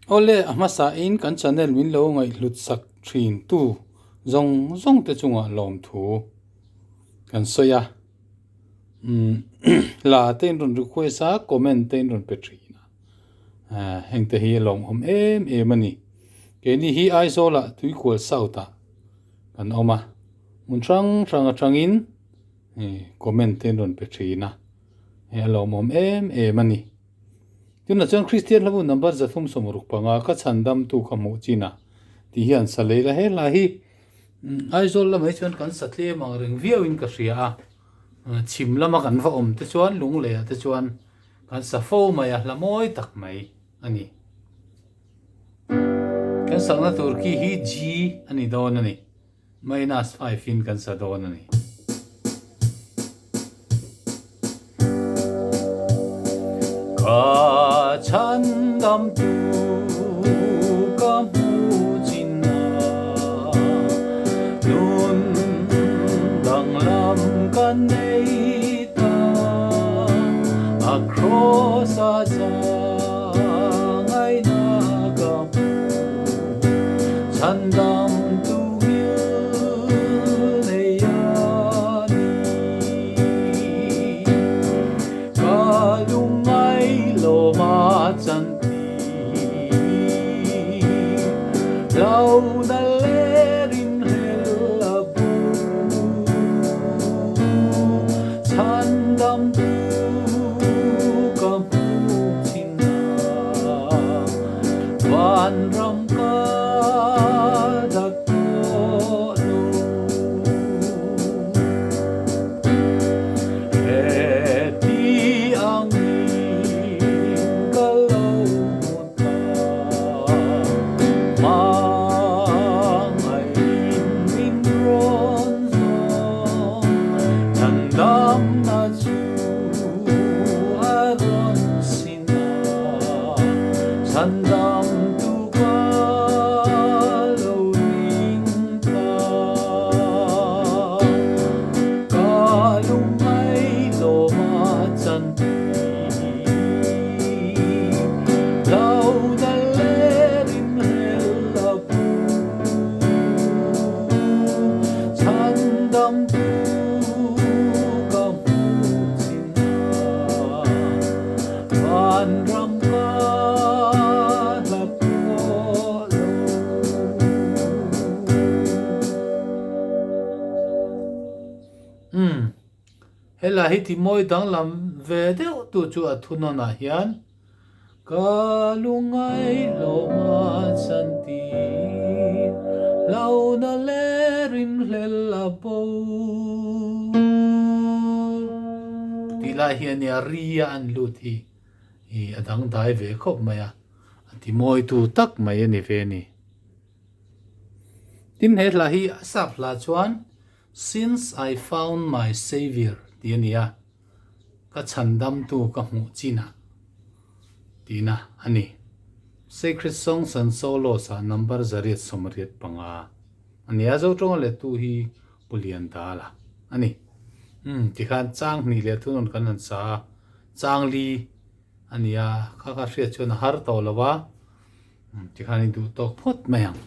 Awle, a hmasain kan channel min lo ngaihhlut sak thin tu zawng zawng te chungah lawmthu kan sawi a. Umm hla te in rawn request a, comment te in rawn pe thin a. Heng te hi a lawmawm em em a ni. Keini hi Aizawlah Tuikual South ah kan awm a, hmun hrang hrang atangin comment te in rawn pe thin a, hei a lawmawm em em a ni. Tunah chuan Kristian hlabu number 365 ka chhandamtu ka hmuh chin a tih hian sa lei la he hla hi Aizawl lamah hi chuan kan sa tlem ang reng viauin ka hria a, chhim lama kan va awm te chuan lungleiah te chuan kan sa fo mai a, hla mawi tak mai a ni. Kan sakna tur khi hi G a ni dawn a ni. Minus 5 in kan sa dawn a ni. Ka chhandamtu ka hmu chin a, nun danglam ka nei ta, a kraws a Zahngaihna ka hmu, chhandamtu ngil nei a ni. Ka lungngai lawm a chanti, hlauhna leh rinhlel a bu. Chhandamtu ka hmuh thin a, vanram ka dak tawh lo. Heti angin ka lo hmu ta, hmangaih min rawn zawng, chhandamna chu a rawn sin a, chhandamtu ka lo ring ta. Ka lungngai lawm a chanti, hlauhna leh rinhlel a pu. Chhandamtu ka hmuh chin a, vanram ka hlat tawh lo. Umm, helai hi ti mawi danglam ve deuh tu chu a thunawnah hian Ka lungngai hlawma chanti hlauhna leh rinhlel a bo tih lai hi a nia ri a an lut hi i a dangdai ve khawp mai a, a ti mawitu tak mai a ni ve a ni. Tin he hla hi a sap hla chuan Since I Found My Saviour tih a ni a. Ka chhandamtu ka hmuh chinah tihna a ni. Sacred Songs and Solos ah number 885 a ni a, Zotawnga lettu hi Pu Liandala a ni. Umm tikhan chang hnih leh thunawn kan han sa a, chang li a ni a, kha kha hriat chuan a har tawh lo a, tikhan i duh tawk phawt mai ang.